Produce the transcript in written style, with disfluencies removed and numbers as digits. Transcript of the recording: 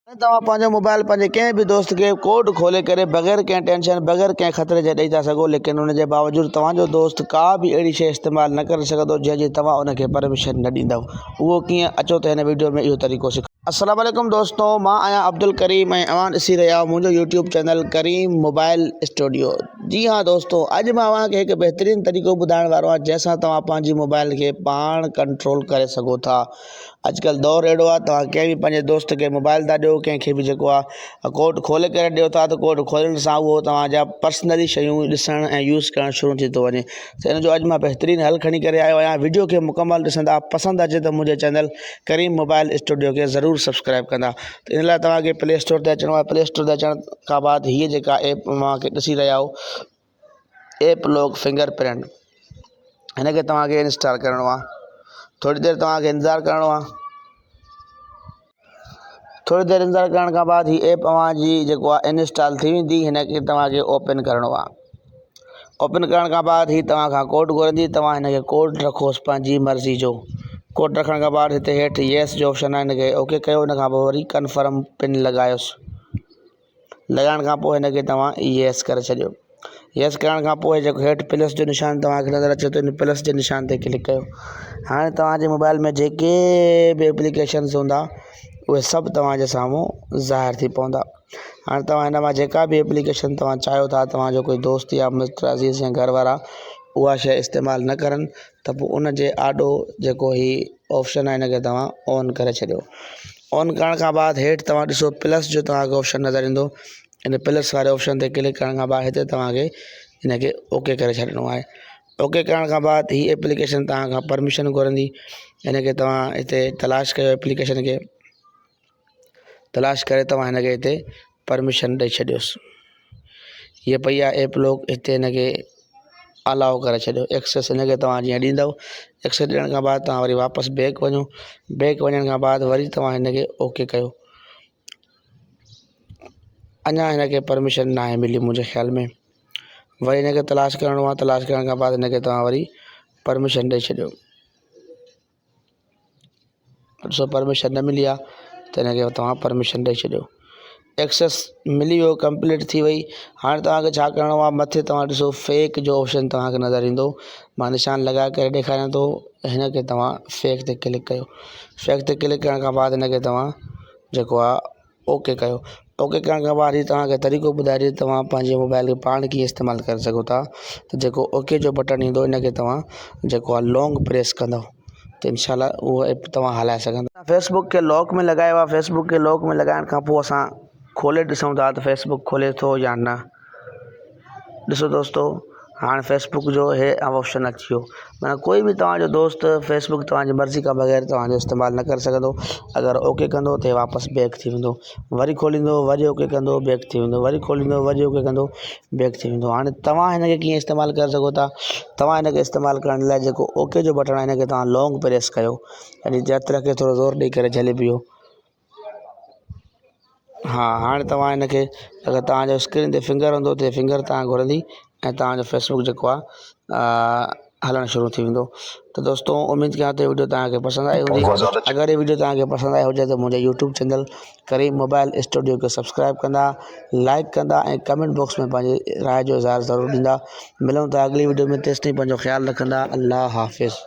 هاڻي توهان پنهنجو موبائل پنهنجي ڪنهن به دوست کي ڪوڊ کولي ڪري بغير ڪنهن ٽينشن بغير ڪنهن خطري جي ڏئي ٿا سگهو ليڪن ان جي باوجود توهان جو دوست ڪا به اهڙي شيء استعمال نه ڪري سگهندو جنهن جي توهان ان کي پرميشن نه ڏيندؤ اهو ڪيئن اچو ته هن ويڊيو ۾ اهو طريقو سکو. السلام عليڪم دوستو مان آهيان عبدالڪريم ۽ اوهان ڏسي رهيا آهيو منهنجو YouTube channel Karim mobile studio جي ها دوستو اڄ مان اوهان کي هڪ بهترين طريقو ٻڌائڻ وارو آهيان جنهن سان توهان پنهنجي موبائل کي پاڻ ڪنٽرول ڪري سگهو ٿا اڄڪلهه دور اهڙو آهي توهان ڪنهن به پنهنجي دوست کي موبائل ٿا ڏيو ڪنهن کي به جيڪو آهي ڪوڊ کولي ڪري ڏيو ٿا ته ڪوڊ کولڻ سان اهو توهان جا پرسنلي شيون ڏسڻ ۽ يوز ڪرڻ شروع ٿي ٿو وڃي ته ان جو اڄ مان بهترين حل کڻي ڪري آيو آهيان ويڊيو کي مڪمل ڏسندا پسند اچي ته منهنجي چينل ڪريم موبائل اسٽوڊيو کي ضرور سبسڪرائب ڪندا ته ان لاء توهان کي پلي اسٽور تي اچڻو آهي پلي اسٽور تي اچڻ کان بعد هيء جيڪا ايپ اوهان کي ڏسي رهيا آهيو ايپ لاڪ فنگر پرنٽ هن کي توهان کي انسٽال ڪرڻو آهي ٿوري دير توهان کي انتظار ڪرڻو آهي ٿوري دير انتظار ڪرڻ کان بعد هي ايپ اوهان جي جيڪو آهي انسٽال ٿي ويندي هن کي توهان کي اوپن ڪرڻو آهي اوپن ڪرڻ کان بعد هي توهان کان ڪوڊ گهرندي توهان هن کي ڪوڊ رکوس پنهنجي مرضي جو ڪوڊ رکڻ کان بعد هتي هيٺ يس جو آپشن آهي هن کي اوڪي ڪيو ان کان پوء وري ڪنفرم پن لڳايوس لڳائڻ کان پوء هن کي توهان يس ڪري ڇڏيو يس ڪرڻ کان پوء جيڪو هيٺ پلس جو نشان توهان کي نظر اچي ٿو ان پلس جي نشان تي ڪلڪ ڪيو هاڻي توهان جي موبائل ۾ جيڪي به ايپليڪيشنس هوندا اهي سڀ توهان جي سامهون ظاهر ٿي پوندا هاڻي توهان هن مان جيڪا به ايپليڪيشن توهان چاهيو ٿا توهان جو ڪوئي دوست يا متر عزيز يا گهر وارا اها شيء استعمال نه ڪرن ته پوء ان جي آڏو جيڪو هي آپشن آهي ان کي توهان آن ڪري ڇڏيو آن ڪرڻ کان بعد هيٺ توهان ڏسو پلس جو توهان کي آپشن نظر ايندو ان پلس واري آپشن تي ڪلڪ ڪرڻ کان بعد هتي توهان کي ان کي اوڪي ڪري ڇڏڻو آهي اوڪي ڪرڻ کان بعد هي ايپليڪيشن توهان کان پرميشن گهرندي ان کي توهان هتي تلاش ڪيو ايپليڪيشن کي تلاش ڪري توهان هن کي هتي پرميشن ڏئي ڇڏيوس هيء پئي آهي ايپ لاڪ هتي هن کي الاء ڪري ڇڏيو ايڪسيس هن کي توهان جيئن ڏيندؤ ايڪسيس ڏيڻ کان بعد توهان وري واپس بيڪ وڃو بيڪ وڃڻ کان بعد وري توهان هن کي اوڪي ڪيو اڃا هن کي پرميشن ناهي ملي منهنجي خيال ۾ وري هن کي تلاش ڪرڻو آهي تلاش ڪرڻ کان بعد هن کي توهان وري پرميشن ڏئي ڇڏيو ڏسو پرميشن نه ملي آهي ته هن کي توهان پرميشن ڏئي ڇڏيو ايڪسيس ملي ويو ڪمپليٽ ٿي وئي هاڻي توهانکي ڇا ڪرڻو آهي مٿي توهان ڏسو فيڪ جو آپشن توهانکي نظر ايندو مان نشان لڳائي ڪري ڏيکاريان ٿو هن کي توهان فيڪ تي ڪلڪ ڪيو فيڪ تي ڪلڪ ڪرڻ کان بعد هن کي توهان جيڪو آهي اوڪي ڪيو اوڪي ڪرڻ کان بعد هي توهان کي طريقو ٻڌائي ڏي توهان پنهنجي موبائل کي پاڻ ڪيئن استعمال ڪري سگهو ٿا ته جيڪو اوڪي جو بٽڻ ايندو ان کي توهان جيڪو آهي لانگ پريس ڪندو ته انشاء الله اهو ايپ توهان هلائي سگهندا. فيسبڪ کي لاڪ ۾ لڳايو آهي فيسبڪ کي لاڪ ۾ لڳائڻ کان پوء اسان کولي ڏسون ٿا ته فيسبڪ کولي ٿو يا نه. ڏسو دوستو هاڻ فيسبڪ جو هي آپشن اچي ويو معنيٰ ڪوئي به توهان جو دوست فيسبڪ توهان جي مرضي کان بغير توهان جو استعمال نه ڪري سگهندو اگر اوڪي ڪندو ته واپس بيڪ ٿي ويندو وري کوليندو وري اوڪي ڪندو بيڪ ٿي ويندو وري کوليندو وري اوڪي ڪندو بيڪ ٿي ويندو هاڻي توهان هن کي ڪيئن استعمال ڪري سگهو ٿا توهان هن کي استعمال ڪرڻ لاء جيڪو اوڪي جو بٽڻ آهي هن کي توهان لانگ پريس ڪيو يعني هٿ رکي ٿورو زور ڏئي ڪري جهلي بيهو ها هاڻي توهان هن کي اگر توهان جو اسڪرين تي فنگر هوندو ته فنگر توهان گهرندي ۽ توهان جو فيسبڪ جيڪو آهي هلڻ شروع ٿي ويندو ته دوستو اميد ڪيان ٿو ويڊيو توهان کي پسند آئي هوندي اگر هي ويڊيو توهان کي پسند آئي هجي ته منهنجي YouTube channel Karim mobile studio کي سبسڪرائب ڪندا لائڪ ڪندا ۽ ڪمينٽ باڪس ۾ پنهنجي راء جو اظهار ضرور ڏيندا ملون ٿا اڳلي ويڊيو ۾ تيستائين پنهنجو خيال رکندا الله حافظ.